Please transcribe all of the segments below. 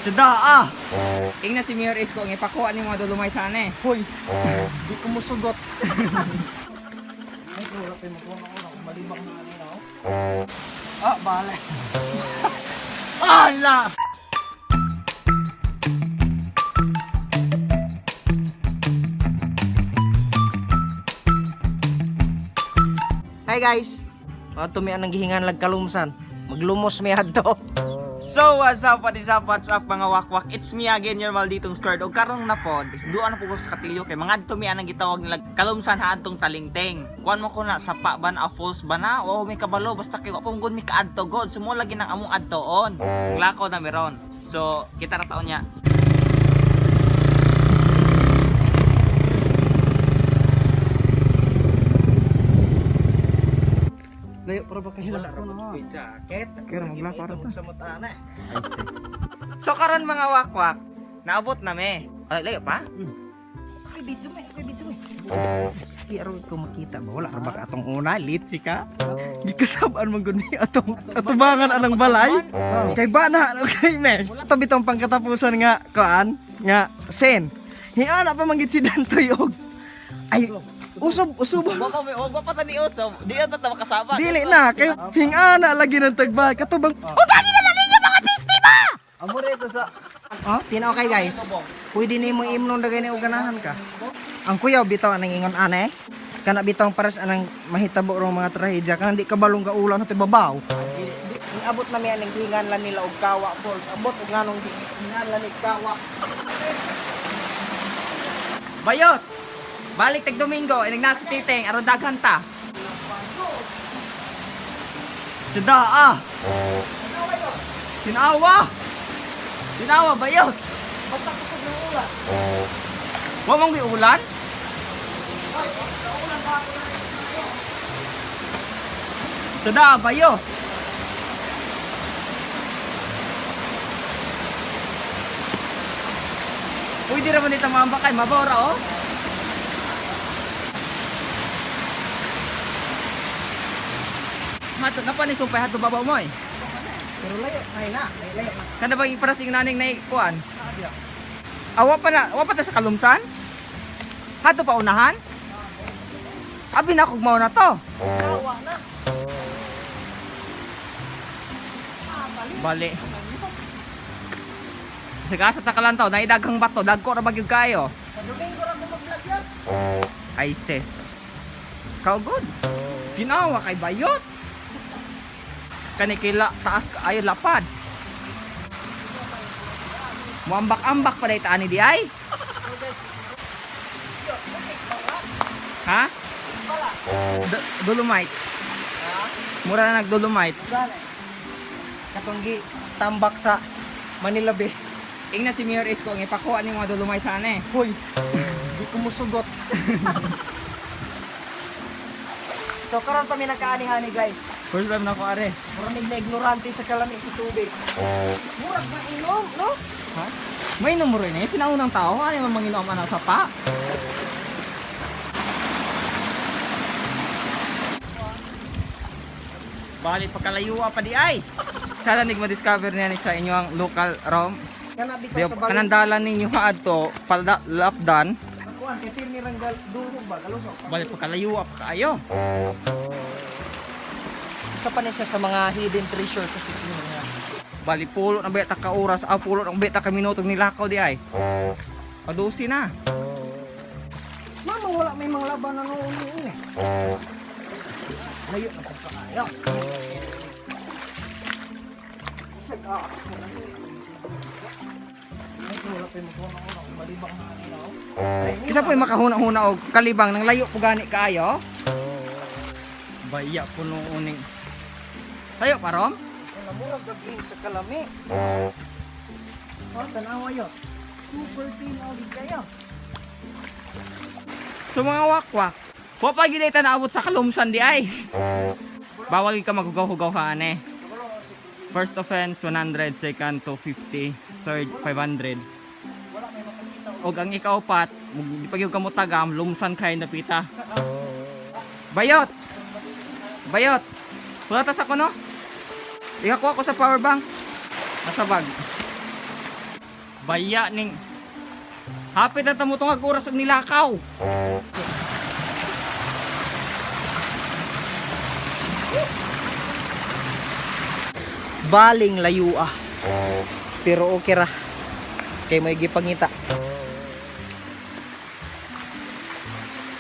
Sada ah. Ingna si Mayor Isko ang ipakuha ni mga Dolomite ane. Hoy, di ko musugot. Ay, wala pa yung magkuha na malibang na ano na, oh. Ah, bahala. Ala! Hi guys! Mga tumian ng gihingan lagkalumsan. Maglumos may adto. So what's up, what is up, what's up mga wakwak? It's me again, your malditong squared. O karong na pod, duan na po ko sa katilyo kay mga adto mi anang gitawag nila kalumsan ha adtong talingteng. Kuan mo ko na sa pa ba na, a falls ba na? O may kabalo basta kay wa pa gud mi kaadto god. Sumo lagi nang among adtoon. Lakaw na meron. So kita ra taon niya. Layo para ba kayo Wala ra ko jacket. Kaya maglako ra ta. Sa mata na. So karon mga wakwak, naabot na me. Ay, layo pa? Okay, video me, okay, video me. Di aron ko makita ba wala ra ba ka atong una lit si ka. Gikasab-an man gud ni atong atubangan anang balay. Kay ba na okay me. Ato bitong pangkatapusan nga kuan nga sen. Hiana pa man gid si Dantoy og ay usob usob. Wa pa wa pa ta ni Usob. Di na ta makasama. Dili na kay hingana lagi ng tagbal katubang. Amo rito sa Oh, tinaw kay guys. Pwede nimo imnon dagay ni og ganahan ka. Ang kuyaw bitaw anang ingon ane. Kana bitaw pares anang mahitabo rong mga trahedya kanang di kabalong kaulan ato babaw. Ang abot na mi aning hingan lang nila og kawa falls. Abot og nganong hingan lang ni kawa. Bayot. Balik tag Domingo, inig nasa titeng aron daghan ta. Sada ah. Tinawa. Tinawa bayot. Basta kusog ng ulan. Wa mong ulan? Sada ah, bayot. Pwede raman dito maambakay, mabora oh. Mato na pa ni sumpay hato babaw mo eh. Pero layo ay na, layo layo na. Kana ba yung parasing naning na kuan? Awa pa na, wa pa ta sa kalumsan? Hato pa unahan? Abi na kog mao na to. Kawa na. Bali. Sa gasa ta kalantaw, naidaghang bato, dagko ra magyud kayo. Sa Domingo ra ko mag-vlog yan. Ay se. Kaugod. Ginawa kay bayot. Kani kila taas kaayo lapad. Muambak-ambak pa day taani di ay. Ha? Dolomite. Mura na nag-dolomite. Gani. Katong gi tambak sa Manila Bay. Ingna si Mayor Isko ang ipakuha ni mga dolomite ane. Hoy, di ko musugot. So karon pa mi nagkaani-hani guys. First time na ko are. Murag na ignorante sa kalami sa tubig. Murag mainom, no? Ha? May numero ni sinaunang tao ano man manginom ana sa pa. Bali pagkalayo pa di ay. Sana nig ma-discover niya ni sa inyo ang local rom. Kana bitaw Di sa balay. kanandalan ninyo ha adto palda lapdan. Kuan kay pirmi ranggal duhog ba galusok. Bali pagkalayo pa kaayo. Isa pa ni siya sa mga hidden treasure sa city niya. Bali pulo na beta ka oras, ah, pulo na beta ka minuto nilakaw di ay. Padusi na. Mama wala may mga laban na noon eh. Layo na pud kaayo. Isag ah, sa lami. Ay, wala pa yung magkuha na malibang na ano, oh. Isa po yung makahuna-huna og kalibang nang layo po gani kaayo. Baya po uning. Tayo parom? Wala murag gabing sa kalami. Oh, tanawa yo. Super tinaw gid kayo. So mga wakwak, wa pa gyud ay naabot sa kalumsan di ay. Bawal ka maghugaw-hugaw ha ane. First offense 100, second 250, third 500. Og ang ikaupat, di pa gyud ka mo tagam, lumsan kay napita. Bayot. Bayot. Wala ta sa kuno. Ikakuha ko sa power bank. Nasa bag. Baya ning hapit na tamo tungag oras og nilakaw. Baling layo ah. Pero okay ra. Kay may gipangita.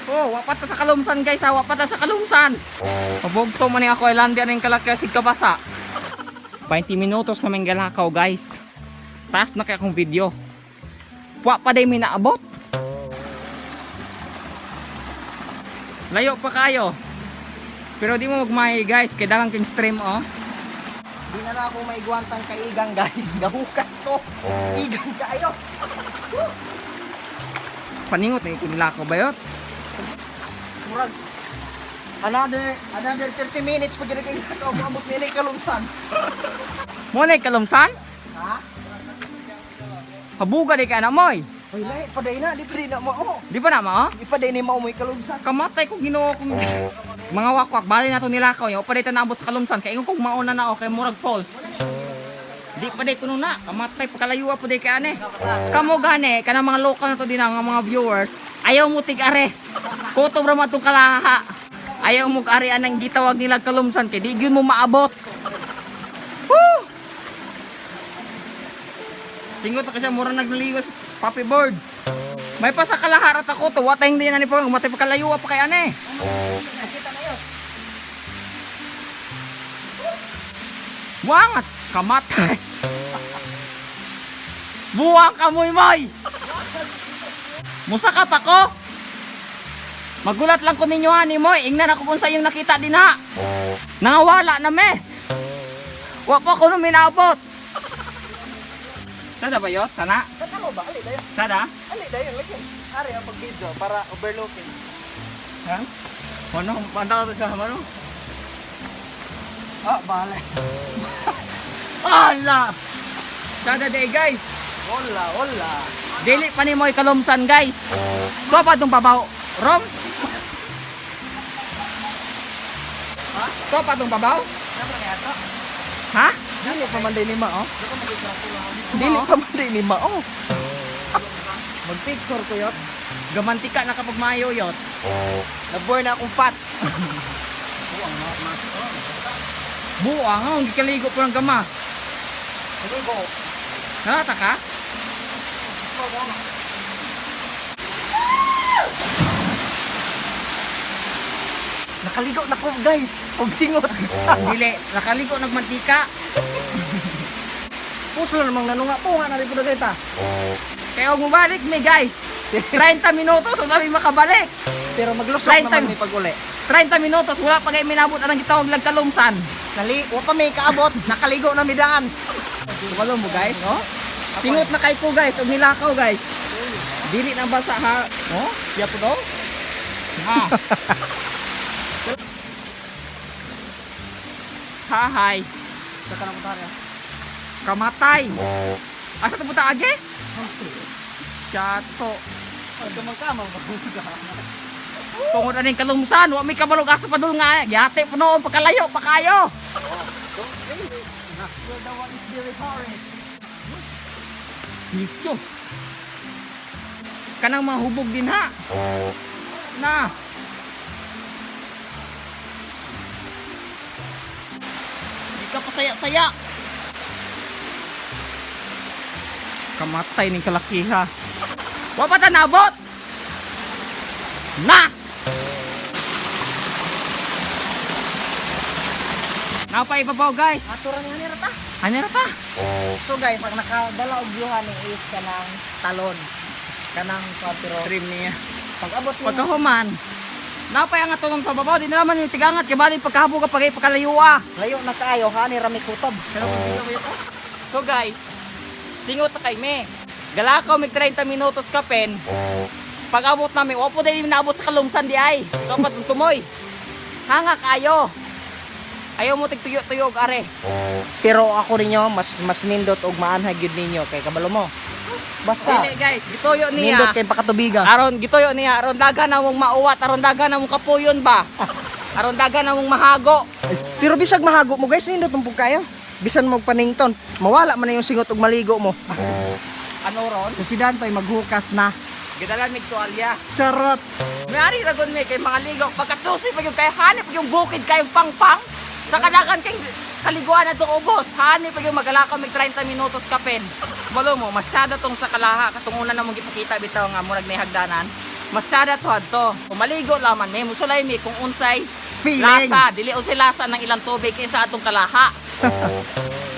Oh, wapat ta sa kalumsan guys ha, wapat ta sa kalumsan. Pabugto man ni ako ilandi aning kalaki sig kabasa. 20 minutos na galakaw guys. Taas na kay akong video. Wa pa day mi naabot. Layo pa kayo. Pero di mo magmahi guys, kay daghang king stream oh. Di na na ako maigwantang kaigang guys. Gahukas ko. Igang kayo. Paningot na ikinilakaw bayot. Murag another 30 minutes pag ginagay sa abot ni kalungsan. Mo na kalumsan? Ha? Habuga di ka na moy. Oy, lahi pa day na, di pa day na mao. Di ba na mao? Di pa day ni mao mo'y kalungsan. Kamatay ko Ginoo kung mga wakwak bali na to nilakaw yo pa dito naabot sa kalumsan kay ingon kog mauna na okay murag false. Di pa day kuno na kamatay pagkalayo pa day kay ane. Kamo gani kanang mga local na to din ang mga viewers ayaw mo tig are. Kutob ra man tong kalaha. Ayaw mo ari anang gitawag nila kalumsan kay di gyud mo maabot. Woo! Singot na kasi mura naglaligo sa puppy birds. May pa sa kalaharat ako to, watay hindi na ni pa, matay pa kalayo pa kay ane. Buang at kamatay. Buwang kamoy moy. Musakap ako. Magulat lang ko ninyo ani moy. Ingnan ako kung sa iyong nakita din ha. Nangawala na me. Wa pa ko nung minabot. Sada ba yot? Sana? Saan mo ba? Ali dayon. Sada? Ali dayon lagi. Ari ang pag-video para overlooking. Ha? Ano? Panta ko sa ano? Ah, bale. Ala! Sada day guys. Hola, hola. Dili pa ni mo'y kalumsan guys. Ko pa tong babaw. Rom? Ha? Ko pa tong babaw? Ha? Dili pa man day ni mao. Dili pa man day ni mao. Mag-picture ko yot. Gamantika na kapag mayo yot. Naburn na akong fats. Buang nga, hindi kaligo po ng gama. Ano Nalata ka? Nakaligo na ko guys. Og singot. Dili, nakaligo nagmantika. Puso na namang nanunga po nga na rin po na kita. Kaya huwag mabalik mi guys. 30 minutos, huwag kami makabalik. Pero maglusok Right naman time. may pag-uli. 30 minutos, wala pa kayo minabot anang gitawag lang kalumsan. Nali, wa pa may kaabot, nakaligo na midaan. Walo mo guys, no? Singot na kay ko guys, og nilakaw guys. Dili na basa ha. Oh, siya po daw. Ha. Hahay. Saka na punta niya. Kamatay. Asa to puta age? Siya to. Kamang-kamang ba? Tungod aning kalumsan, wa may kabalog asa pa dul nga. Yate pa noon pagkalayo pa kayo. The one is very forest. Jesus. Kanang mahubog din ha. Na. Di ka pasaya-saya. Kamatay ning kalaki ha. Wa pa ta nabot. Na. Napaibabaw guys. Ato ra ni hanira ta. Ano ra pa? So guys, ang nakadala og yuhan ni is kanang talon. Kanang kuwan, pero Trim niya. pag abot mo Pagkahuman, napay ang atong sa babaw, di na naman yung tigangat, kay bali pagkahabog ka pagay pagkalayo ah. layo na kaayo hani ra may kutob. So guys, singot na kay me. Galakaw mig 30 minutos kapen. Pag abot namin, wapo din naabot sa kalumsan di ay. Kapat tumoy. Hanga kayo. Ayaw mo tigtuyo-tuyo og are. Pero ako ninyo mas mas nindot og maanhag gyud ninyo kay kabalo mo. Basta Dili guys, gituyo niya. nindot kay pakatubiga. Aron gituyo niya, aron daghan na mong mauwat, aron daghan na mong kapuyon ba. Aron daghan na mong mahago. Pero bisag mahago mo guys, nindot mo pud kayo. Bisan mo panington, mawala man na yung singot og maligo mo. Ano ron? So si Dantoy maghukas na. Gidala mig tuwalya. Charot. May-ari ra gud mi kay mga ligo pagkatusi pag yung kay hanip pag yung bukid kayong pangpang sa kadagan kay kaliguan na itong ubos. Hanip pag yung magalakaw mig 30 minutos kapin. Balo mo, masyado tong sa kalaha katong una na mong gipakita bitaw nga murag may hagdanan. Masyado to adto. Maligo laman may musulay mi kung unsay Feeling. lasa, dili unsay lasa ng ilang tubig kaysa atong kalaha.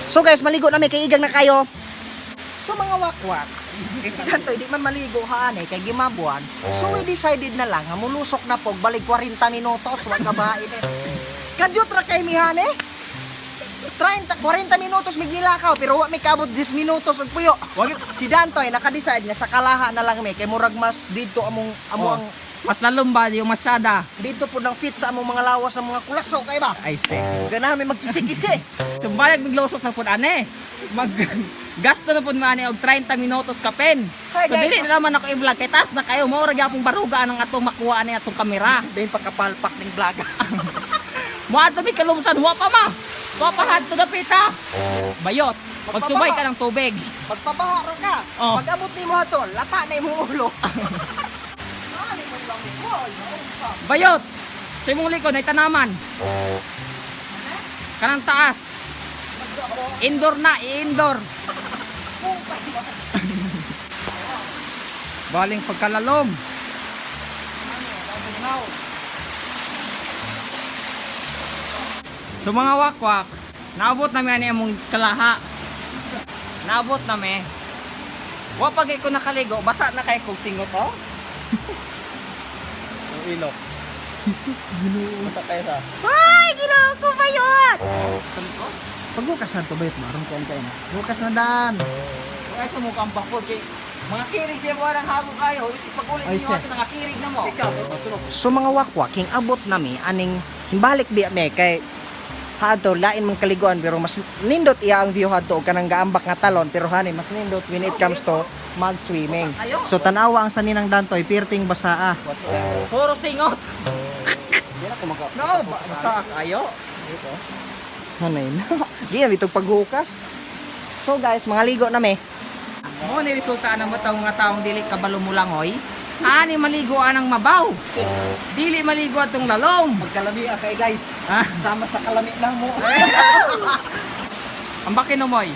So guys, maligo na mi kay igang na kayo. So mga wakwak, kay si Dantoy di man maligo haan eh, kay gimabuan. So we decided na lang, nga mulusok na po, balik 40 minutos, wag ka bain eh. Kadyot ra kay mihan eh. 30, 40 minutos mig nilakaw pero wa mi kaabot 10 minutos og puyo. Wag Si Dantoy naka-decide nga sa kalaha na lang mi kay murag mas didto among amo Oh. ang Mas lalomba yung masyada. didto pud ang fit sa among mga lawas sa mga kulaso kay ba. Ay, see. Ganahan mi magkisi-kisi. Sumbayag miglusok na pud ane. Mag gasto na pud man og 30 minutos kapin. Hi, So guys. dili na naman ako i-vlog kay taas na kayo mo ra gyapon baruga ang atong makuha ani atong kamera. Dayon pagkapalpak ning vlog. Moadto mi kalumsan wa pa ma. Wa pa hadto dapita. Bayot. Pagsubay ka ng tubig. Pagpabaha ra ka. Oh. Pag abot nimo ato, lata na imong ulo. Bayot. Sa imong likod ay tanaman. Kanang taas. Indoor na, i-indoor. Baling pagkalalom. So mga wakwak, naabot nami ani among kalaha. Naabot nami. Wa pa gay ko nakaligo, basa na kay kog singot oh. Ang ilok. Ginoo. kayo sa. Ay, ginoo ko bayot. Pagbukas na to bayot marong kuan kay na. Bukas na dan. Ay sumuka ang bakod kay mga kirig siya warang habo kayo. Isip pag-ulit Ay, ninyo siya. ato nga kirig na mo. So mga wakwak, hing abot nami aning himbalik biya me kay hadto lain man kaliguan pero mas nindot iya ang view hadto og kanang gaambak nga talon pero hani mas nindot when it comes to mag swimming. So tanawa ang saninang dantoy pirting basaa. Puro singot. No, basa kayo. Hanay na. Di na bitog paghukas. So guys, mga ligo na me. Mo ni resulta ang mataw nga taong dili kabalo mo langoy. Ani maligo anang mabaw. Dili maligo atong lalom. Magkalami kay guys. Ha? Sama sa kalami na mo. Ambak moy.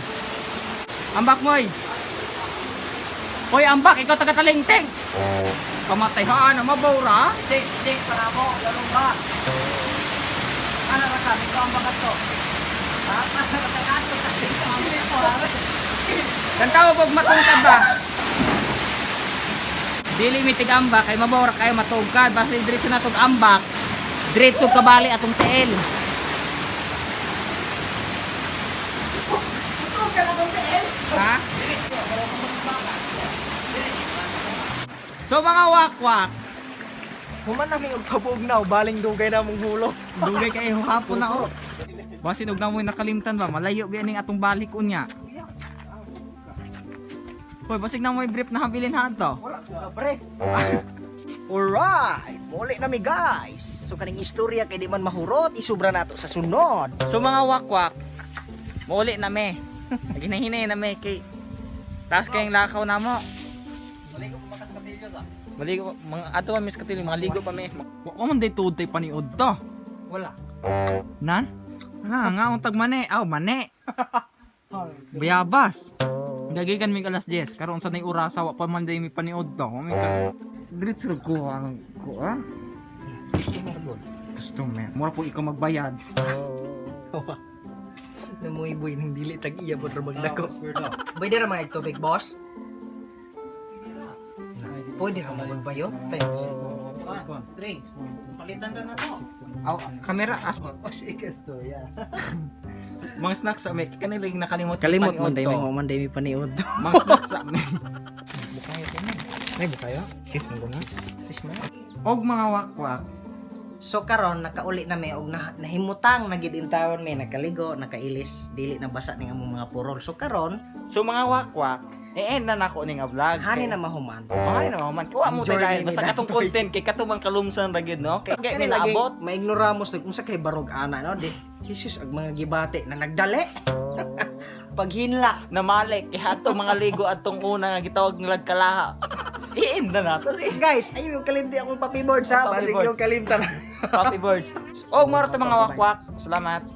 Ambak moy. Hoy, ambak ikaw taga talingting. Kamatay ha na mabaw ra. Check, check para mo, ganun ba? Ano ra ka, ikaw ang bakat to. Ha? Ano ra ka ato ka Kantaw pag matungkad ba? Dili mi tig ambak kay mabaw ra kayo matungkad basta diretso na tog ambak. Diretso kabali atong tiil. Ha? So mga wakwak, Human na mi og pabugnaw, baling dugay na mong hulo. dugay kay hapon na oh. Basin og namoy nakalimtan ba, malayo biya ning atong balik unya. Hoy, basig na mo'y brief na habilin ha to. Wala ko ka, pre. Alright, muli na mi guys. So kaning istorya kay di man mahurot, isubra nato sa sunod. So mga wakwak, muuli na me. Ginahinay na me kay taas kayong lakaw na mo. Maligo mga ato pa mis katilyo, mga ligo pa me. Wa man day tuod tay paniod to. Wala. Nan? Nga nga untag mane. Aw mane. Bayabas. Gagikan mig alas 10 karon sa nay orasa wa pa man day mi paniod to. Mi ka diretso ra ko ang ko ah. Customer gud. Customer. Mura po ikaw magbayad. Namuy boy nang dili tag iya bod ra magdako. Pwede ra mga tubig, boss? Pwede ra mo bayo? Thanks. Drinks. Palitan na na to. Aw, kamera as Istorya. mga snacks sa may kanila yung nakalimot yung Kalimot paniod man day to. mo man day mi paniod. Mga snacks sa may. Bukayo ko man. May bukayo? Sis mo na. Sis mo. Og mga wakwak. So karon nakauli na mi og na, nahimutang na gid intawon mi nakaligo, nakailis, dili na basa ning among mga purol. So karon So mga wakwak, e-end na nako ni nga vlog. hani na mahuman. Ay na man. Kuha mo tayo Journey dahil ni basta katong Dantoy. content kay katumang kalumsan ra gyud no. Kay kay Kani lagi nilabot. maignora mo sa unsa kay barog ana no di. Jesus ag mga gibate na nagdali. Paghinla. Namalik kay ato mga ligo atong una nga gitawag nilag kalaha. Iin na nato si Guys, ayaw yung kalimti akong puppy boards ha. Puppy Basig boards. yung kalimtan. Puppy birds. Oh, maro to mga wakwak. Salamat.